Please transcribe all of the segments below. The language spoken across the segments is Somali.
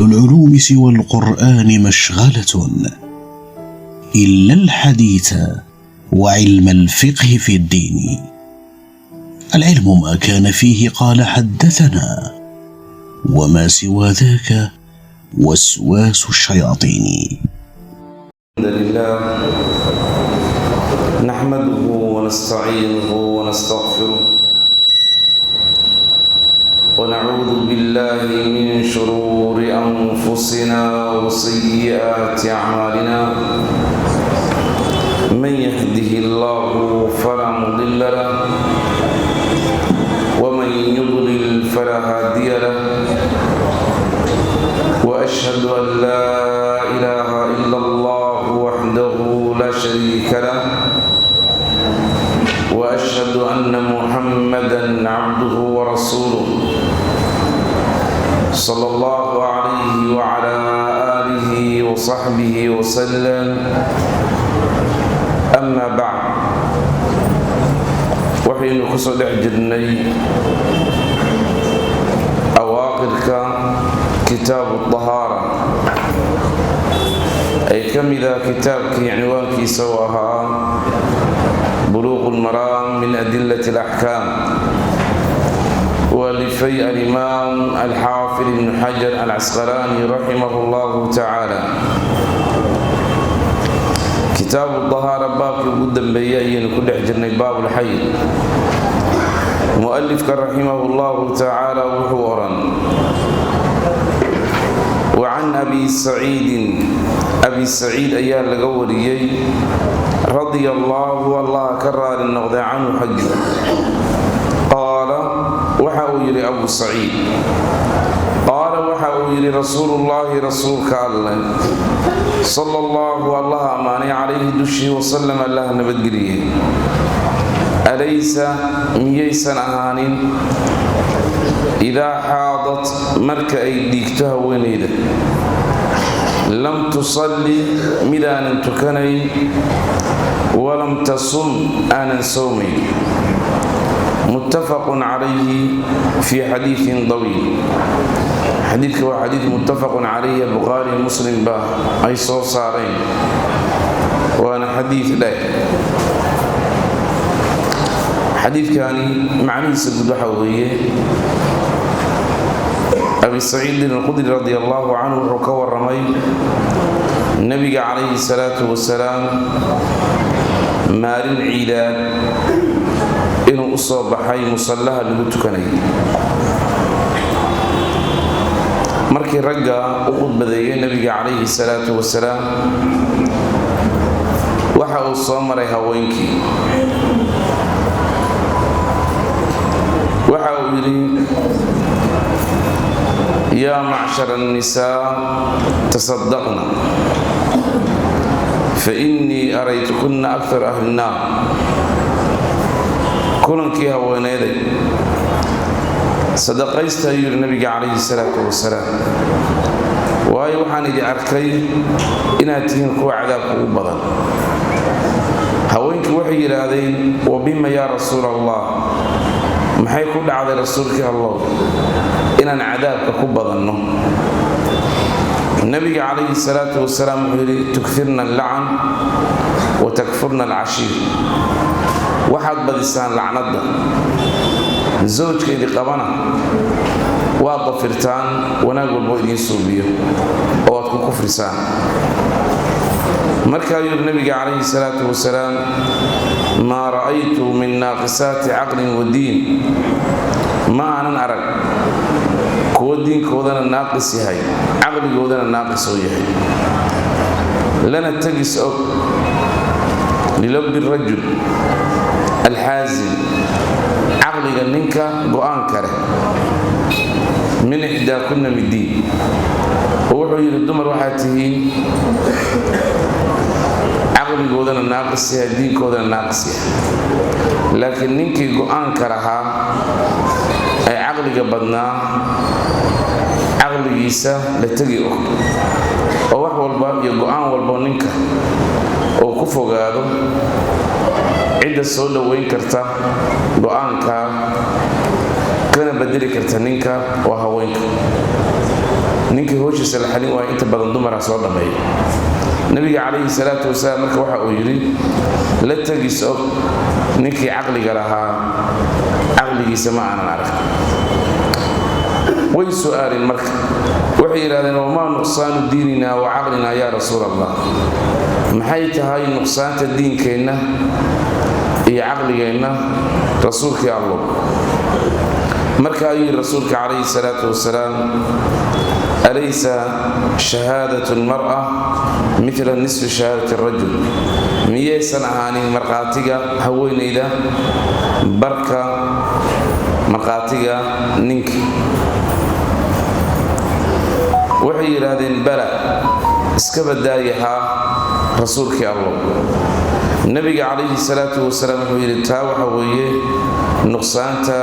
العلوم سوى القرآن مشغلة إلا الحديث وعلم الفقه في الدين. العلم ما كان فيه قال حدثنا، وما سوى ذاك وسواس الشياطين. الحمد لله نحمده ونستعينه ونستغفره، ونعوذ بالله من شرور أنفسنا وسيئات أعمالنا. من يهده الله فلا مضل له، ومن يضلل فلا هادي له، وأشهد أن لا إله إلا الله وحده لا شريك له، وأشهد أن محمدا عبده ورسوله، صلى الله عليه وعلى آله وصحبه وسلم. أما بعد، waxaynu kusoo dhex jirnay awaaqirka kitaabu طahaara, ay ka mid ah kitaabkii cinwaankiisa u ahaa Buluuq lmaraam min adilat alaxkaam, walifay alimaam alxaafid ibnu Xajar Alcasqalaani raximah llahu tacaala. Kitaabu طahaara baabkii ugu dambeeyey ayaynu ku dhex jirnay, baabulxayd. Mualifka raximah llahu tacaala wuxuu oran: wacan Abi Saciidin, Abi Saciid ayaa laga wariyey, radia allaahu, Allah ka raali noqday, canhu xaggi, qaala, waxa uu yidhi Abu Saciid, qaala, waxa uu yidhi Rasuulullaahi, rasuulka Alleh, sala allahu, Allaha ammaanay, calayhi dushii, wasalam, Allah nabadgeliyey: alaysa, miyaysan ahaanin, idaa xaadat, marka ay dhiigto haweenayda, lam tusalli, midaanan tukanayn, walam tasum, aanan soomayn? Muttafaqun calayhi fii xadiiin dawiil. Xadiidka waa xadiid muttafaqun calayhi, Bukhaari, Muslim ba ay soo saareen, waana xadiid dheer. Xadiidkani macnihiisa guud waxaa weeye, Abi Saciidin Alqudri radi allahu canhu wuxuu ka waramay nebiga calayhi salaatu wasalaam maalin ciidaad inuu u soo baxay musallaha lagu tukanayay. Markii ragga u khudbadeeyay nebiga calayhi salaatu wasalaam, waxa uu soo maray haweenkii. Waxa uu yidhi: yaa macshar annisaa, tasadaqna, fa innii araytukunna akthar ahli nnaar. Kulankii haweeneeday, sadaqaysta, ayuu yidhi nabiga calayhi salaatu wasalaam, waayo waxaan idin arkay inaad tihiin kuwa cadaabka ugu badan. Haweenkii waxay yidhaahdeen: wa bima yaa Rasuul Allah? Maxay ku dhacday, rasuulkii Allow, inaan cadaabka ku badanno? Nabiga calayhi salaatu wasalaam wuxuu yidhi: tukfirna allacan wa takfurna alcashiir. Waxaad badisaan lacnadda, zawjka idi qabana waad dafirtaan, wanaag walbo idiin suubiyo oo aad ku kufrisaan. Markaa yidhi nabiga calayhi salaatu wasalaam: maa ra'aytu min naaqisaati caqlin wa diin. Ma aanan arag kuwo diinkoodana naaqis yahay, caqligoodana naaqis oo yahay, lana tegis og lilabi rajul alxaasim, caqliga ninka go-aanka leh, min ixdaa kunna midiin. Oo wuxuu yidhi: dumar waxaad tihiin caqligoodana naaqis yahay, diinkoodana naaqis yahay, laakiin ninkii go-aanka lahaa ee caqliga badnaa caqligiisa la tegi og, oo wax walba iyo go-aan walbo ninka oo ku fogaado, cidda soo dhoweyn karta go-aankaa kana bedeli karta ninka waa haweenka. Ninkii howshiisa la xalin waayo inta badan dumaraa soo dhammeeya. Nabiga calayhi salaatu wasalaam marka waxa uu yidhi la tegis og ninkii caqliga lahaa caqligiisa ma aanan arag. Way su'aaleen marka, waxay yidhahdeen wamaa nuqsaanu diininaa wa caqlinaa yaa rasuul Allah, maxay tahay nuqsaanta diinkeenna iyo caqligeenna rasuulkii Allow? Marka ayuu yidhi rasuulka calayhi salaatu wasalaam alaysa shahaadatu almar'a mithla nisfi shahaadati arajul, miyaysan ahaanin markhaatiga haweenayda barka markhaatiga ninka? Waxay yidhaahdeen bala, iska badaayahaa rasuulkii Allow. Nabiga calayhi salaatu wasalaam wuxuu yidhi taa waxa weeye nuqsaanta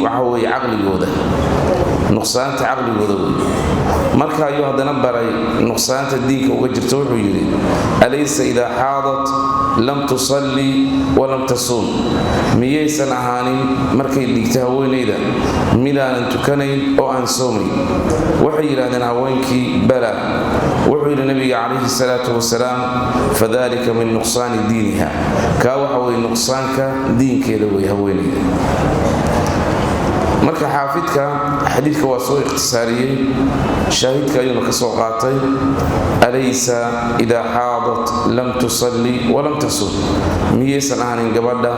waxa weeye caqligooda, nuqsaanta caqligooda weeye. Marka ayuu haddana baray nuqsaanta diinka uga jirta, wuxuu yidhi alaysa idaa xaadat lam tusalli walam tasuum, miyaysan ahaanin markay dhigta haweenayda midaanan tukanayn oo aan soomayn? Waxay yidhahdeen haweenkii bala. Wuxuu yidhi nabiga calayhi salaatu wasalaam fadalika min nuqsaani diiniha, kaa waxa weye nuqsaanka diinkeeda wey haweenayda. Marka xaafidka xadiidka waa soo ikhtisaariyey, shaahidka ayuuna ka soo qaatay alaysa idaa xaadat lam tusalli walam tasum, miyaysan ahanin gabadha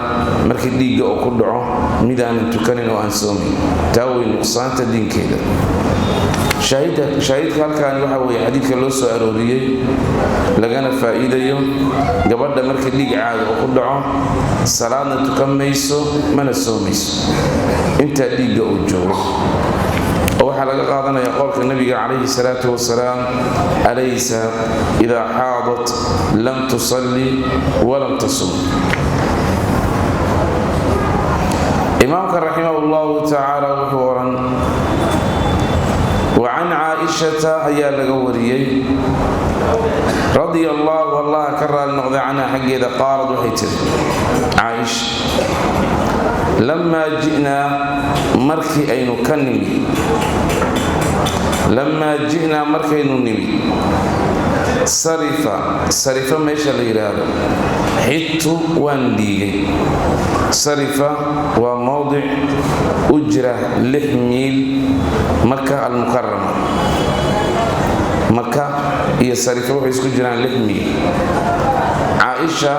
markii dhiigga oo ku dhaco midaanan tukanin oo aan soomayn? Taa wey nuqsaanta diinkeeda. Shaahidka halkaani waxa weeye xadiidka loo soo arooriyey lagana faa'iidayo gabadha markii dhiig caada oo ku dhaco salaadna tukan mayso mana soomayso intaa dhiigga uu joogo. Oo waxaa laga qaadanaya qowlka nabiga calayhi salaatu wasalaam alaysa idaa xaadat lam tusalli walam tasum. Imaamka raximah llahu tacaala wuxuu oran wa can Caaishata ayaa laga wariyey radia allaahu, allaha ka raali noqday, canha xaggeeda, qaalad waxay tiri Caaisha lamaa ji'naa markii aynu ka nimid, lamaa ji'naa markaynu nimid sarifa, sarifa meesha la yidhaahdo, xidtu waan dhiigay. Sarifa waa mowdic u jira 6 miil Maka Almukarama. Maka iyo Sarifa waxay isku jiraan 6 miil. Caaisha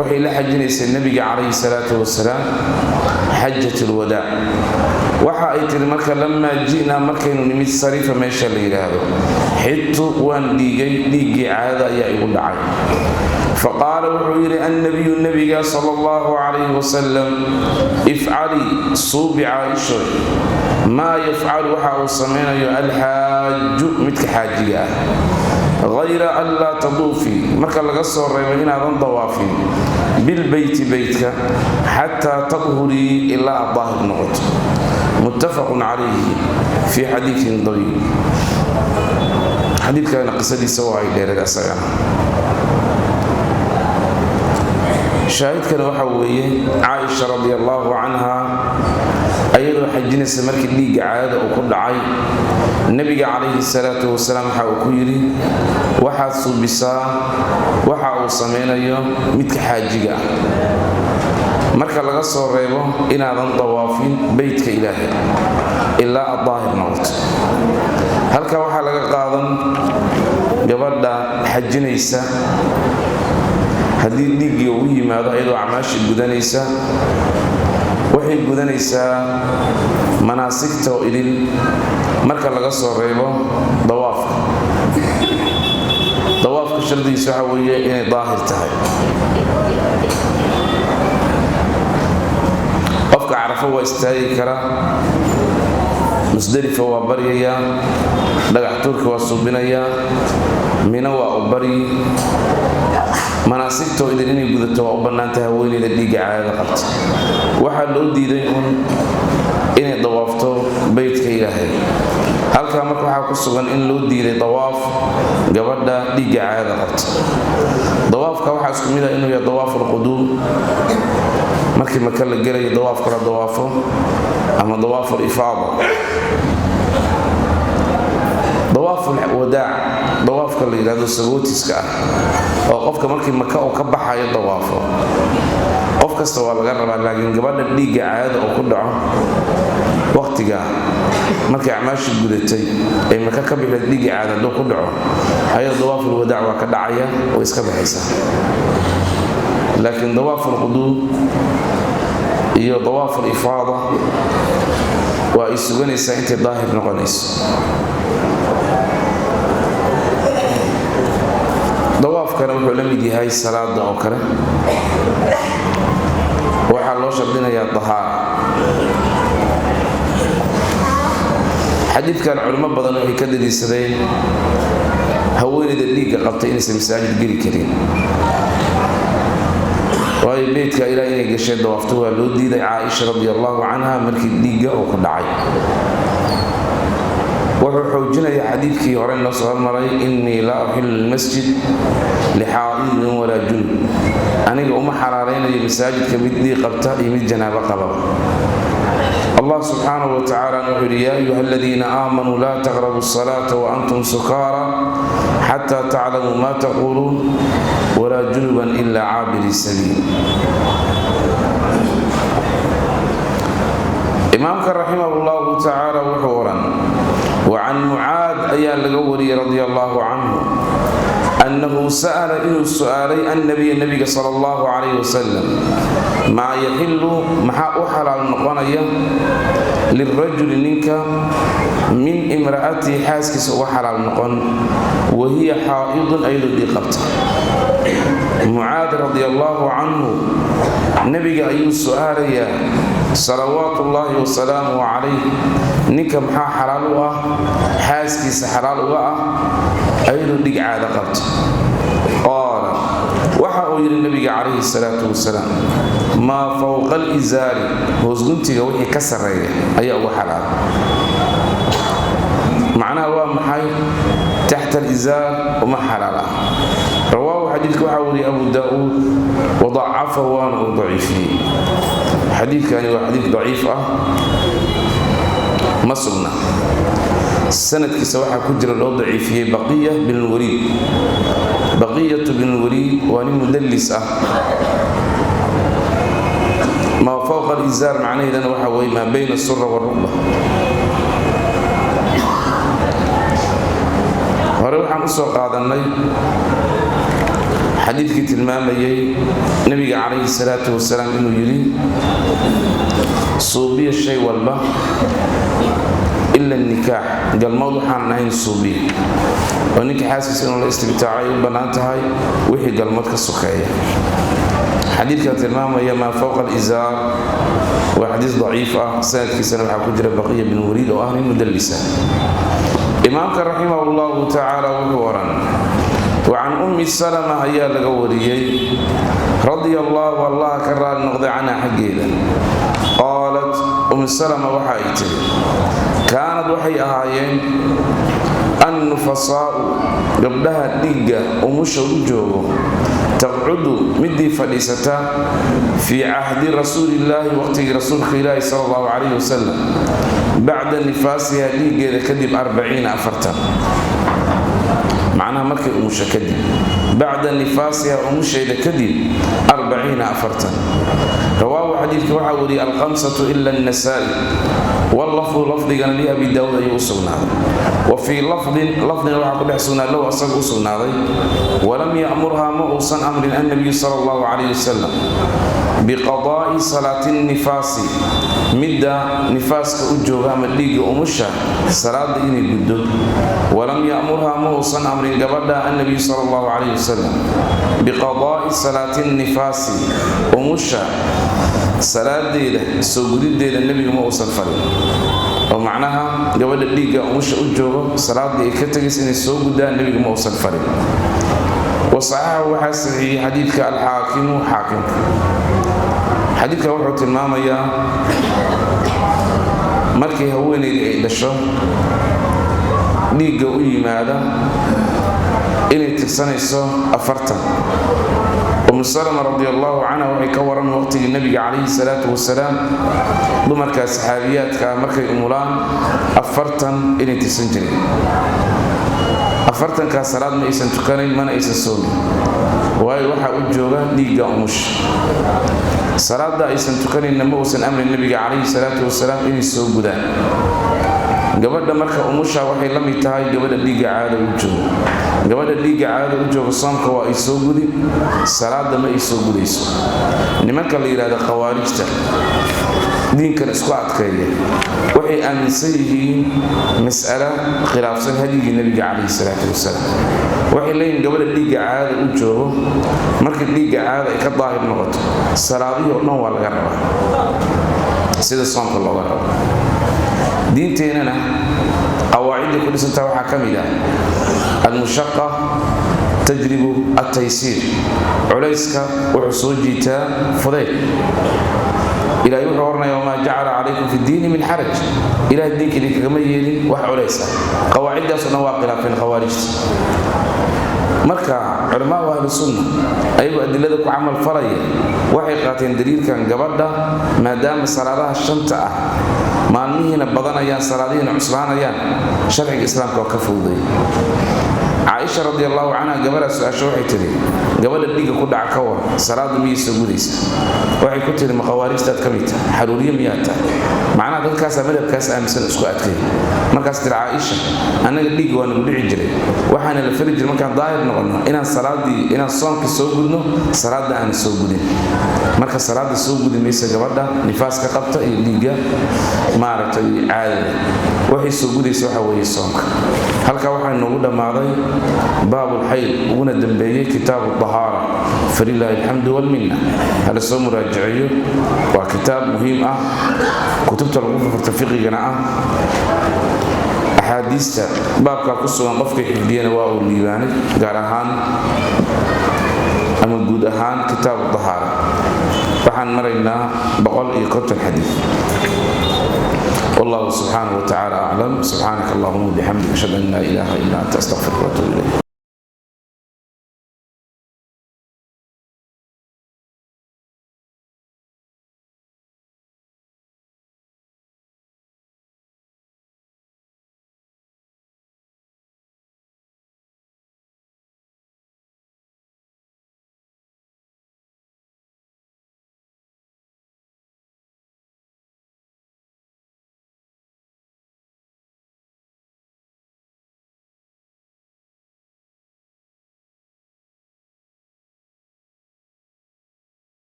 waxay la xajinaysay nabiga calayhi salaatu wasalaam xajat alwadaac. Waxa ay tiri marka lamaa ji'naa markaynu nimid sarifa meesha la yidhaahdo, xidtu waan dhiigay, dhiiggii caadada ayaa igu dhacay. Faqaala wuxuu yidhi annabiyu nabiga sala allahu calayhi wasalam ifcalii suubi Caaishoy maa yafcalu waxa uu samaynayo alxaaju midka xaajiga ah, hayra an laa taduufii, marka laga soo reebay inaadan dawaafin bilbeyti beytka xataa tadhurii, ilaa aad daahir noqoto. Muttafaqun calayhi fii xadiidin dawiil. Xadiidkana qisadiisa waa ay dheereed asagana. Shaahidkana waxa weeye Caaisha radi allaahu canha ayadoo xajinaysa markii dhiigga caadada uu ku dhacay, nabiga calayhi salaatu wasalaam waxa uu ku yidhi waxaad suubisaa waxa uu samaynayo midka xaajiga ah, marka laga soo reebo inaadan dawaafin beytka Ilaahay ilaa aad daahir noqoto. Halka waxaa laga qaadan gabadha xajinaysa haddii dhiiggii uu yimaado ayadoo acmaashii gudanaysa, waxay gudanaysaa manaasigta oo idin marka laga soo reebo dawaafka. Dawaafka shardigiisa waxa weeye inay daahir tahay. Qofka Carafo waa istaagi karaa, Musdalifa waa baryayaa, dhagax tuurka waa suubinayaa, Mino waa u baryi, manaasigtoo idin inay gudato waa u bannaantahay haweeneyda dhiigga caadada qabta. Waxaa loo diiday uun inay dawaafto beytka Ilaahay. Halkaa marka waxaa ku sugan in loo diiday dawaaf gabadha dhiigga caadada qabta. Dawaafka waxaa isku mid ah inuu yahay dawaafulquduum markii Maka la gelayo dawaafka la dawaafo ama dawaaful ifaada. Dawaaful wadaac, dawaafka la yidhahdo sagootiska ah, oo qofka markii Maka uu ka baxayo dawaafo, qof kasta waa laga rabaa, laakiin gabadha dhiigga caadada oo ku dhaco waqtigaa markay acmaasha gudatay ay Maka ka bixeed, dhiigga caada hadduu ku dhaco ayada dawaaful wadaac waa ka dhacaya oo iska baxaysa. Laakiin dawaaful quduum iyo dawaaful ifaada waa ay suganaysaa intay daahir noqonayso. Dawaafkana wuxuu la mid yahay salaada oo kale, waxaa loo shardinayaa dahaara. Xadiidkan culimo badan waxay ka daliishadeen haweeneyda dhiigga qabtay inaysan masaajid geli karin, waayo beydka ilaa inay gashay dawaafto waa loo diiday Caaisha radi allahu canha markii dhiigga uu ku dhacay. Wuxuu xoojinayaa xadiidkii hore noo soo hormaray: "Innii laa uxilu lmasjid lixaa'idin walaa junub." Aniga uma xalaalaynayo masaajidka mid dhiig qabta iyo mid janaabo qababa. Allah subxaanahu wa tacaala wuxuu yidhi: "Yaa ayuha aladiina aamanuu, laa taqrabu asalaata waantum sukaara xataa taclamuu maa taquuluun, walaa junuban ilaa caabiri sabiil." Imaamka raximah llahu tacaala wuxuu oran: wacan Mucaad ayaa laga wariyey radia allahu canhu annahu sa'ala, inuu su'aalay, annabiya, nebiga sala allahu calayh wasalam: maa yaxilu, maxaa u xalaal noqonaya, lilrajuli, ninka, min imra'atihi, xaaskiisa uga xalaal noqon, wahiya xaa'idun, ayadoo dhiig qabta? Mucaad radi allahu canhu nebiga ayuu su'aalayaa salawaatu ullaahi wasalaamuhu calayh: ninka maxaa xalaal u ah, xaaskiisa xalaal uga ah, ayadoo dhig caada qabta? Qaala, waxa uu yidhi nebiga calayhi salaatu wasalaam: maa fowqa alizaari, hoosguntiga wixii ka sarreeya ayaa uga xalaal. Macnaha waa maxay? Taxta alizaar uma xalaal ah. Rawaahu, xadiidka waxaa wariyay Abu Daa'uud, wadacafahu, waana uu daciifiyey. Xadiidkani waa xadiid daciif ah, ma sugna. Sanadkiisa waxaa ku jira, loo daciifiyey, Baqiya bin Lwaliid. Baqiyatu bin Lwaliid waa nin mudallis ah. Maa fowqa alizaar macnaheedana waxaa weye maa bayna asura waaruqba. Hore waxaan u soo qaadannay xadiidkii tilmaamayay nebiga calayhi salaatu wasalaam inuu yidhi: "Suubiya shay walba ila nikaax, galmood waxaan ahayn suubiya." Oo ninka xaaskiisa inuu la istibtaacay u bannaan tahay wixii galmood ka sokeeya. Xadiidkan tilmaamaya maa fowqa alizaar waa xadiis daciif ah, sanadkiisana waxaa ku jira Baqiya bin Waliid oo ah nin mudallisa. Imaamka raximah llahu tacaala wuxuu oran: wacan Ummi Salama ayaa laga wariyey radia allaahu, Allah ka raali noqday, canha, xaggeeda, qaalat, Ummi Salama waxa ay tiri: kaanad, waxay ahaayeen, annufasaa'u, gabdhaha dhiigga umusha u joogo, taqcudu, midii fadhiisata, fii cahdi rasuulillaahi, waqtigii rasuulka ilaahi sala allahu calayhi wasalam, bacda nifaasiha, dhiiggeeda kadib, 40, 40. Macnaha markay umusho kadib, bacda nifaasiha, umusheeda kadib, 40, 40. Rawaahu, xadiidka waxaa wariyay, alkhamsatu ila annasaa'i, wallafdu, lafdigana, liAbi Daawuud ayuu u sugnaaday. Wa fii lafdin, lafdina waxaa ku dhex sugnaa, lahu, asaga u sugnaaday: walam ya'murhaa, ma uusan amrin, annabiyu sala allahu calayhi wasalam biqadaa'i salaati nifaasi, midda nifaaska u jooga ama dhiigga umusha salaada inay guddo. Walam ya'murhaa, ma uusan amrin gabadha, annabiyu sala allahu calayhi wasalam biqadaa'i salaati nifaasi, umusha salaadeeda soo gudideeda nebigu ma uusan farin. Oo macnaha gabadha dhiigga umusha u joogo salaadii ay ka tegaysa inay soo gudaan nebigu ma uusan farin. Wasaxaxu, waxaa saxiixiyey xadiidka, alxaakimu, xaakimka. Xadiidka wuxuu tilmaamayaa markii haweenaydii ay dhasho dhiigga u yimaada inay tirsanayso 40. Umu Salama radi allahu canha waxay ka waran waqtigii nebiga calayhi salaatu wasalaam dumarkaa saxaabiyaadka ah markay umulaan 40 inay tirsan jireen. 40-kaa salaad ma aysan tukanayn, mana aysan soomin, waayo waxaa u jooga dhiigga umusha. Salaada aysan tukanaynna ma uusan amrin Nabiga calayhi salaatu wasalaam inay soo gudaan. Gabadha marka umusha waxay la mid tahay gabadha dhiigga caada u jooga. Gabadha dhiigga caada u jooga soomka waa ay soo gudi, salaada ma ay soo gudayso. Nimanka la yidhahda khawaarijta, diinkan isku adkeeya, waxay aaminsan yihiin mas'alo khilaafsan hadyigii Nabiga calayhi salaatu wasalaam. Waxay leeyihiin gabadha dhiigga caada u joogo, markii dhiigga caada ay ka daahir noqoto, salaadihii oo dhan waa laga rabaa sida soomka looga rabo. Diinteennana qawaacidday ku dhisantaha waxaa ka mid ah almushaqa tajribu altaysiir, culayska wuxuu soo jiitaa fudayd. Ilahay wuxuu oranaya: "Wamaa jacala calaykum fi ddiini min xaraj." Ilahay diinka idinkagama yeelin wax culays ah. Qawaaciddaasoo dhan waa khilaafeen khawaarijta. Marka culamaau ahlu sunna, ayagoo adilada ku camal falaya, waxay qaateen daliilkan: gabadha maadaama salaadaha shanta ah maalmihiina badanayaan, salaadihiina cuslaanayaan, sharciga Islaamka waa ka fududay. Caaisha radi allahu canha gabadhaa su-aasho, waxay tidhi: "Gabadha dhiigga ku dhaca ka war, salaada miyay soo gudaysa?" Waxay ku tihi: "Ma khawaarijtaad ka mid tahay? Xaruuriye miyaad tahay?" Macnaha dadkaasaa madhabkaas aaminsan isku adkay. Markaas tiri Caaisha: "Annaga dhiigga waa nagu dhici jiray, waxaana la fari jiray markaan daahir noqonno inaan salaadii, inaan soomka soo gudno, salaadda aanan soo gudin." Marka salaada soo gudi maysa gabadha nifaaska qabta iyo dhiigga maaragtay caadada. Waxay soo gudaysa waxa weeye soomka. Halkaa waxaa inoogu dhammaaday baabulxayd, uguna dambeeyey kitaabu dahaara. Falilaahi alxamdu walminna. Hala soo muraajaceeyo, waa kitaab muhiim ah, kutubta lagu furfurta fiqigana ah. Axaadiista baabkaa ku sugan qofkii xifdiyana waa uu liibaanay, gaar ahaan ama guud ahaan kitaabu dahaara. Waxaan maraynaa 150 xadiid. والله سبحانه وتعالى أعلم. سبحانك اللهم وبحمدك، أشهد أن لا إله إلا أنت، أستغفرك وأتوب إليك.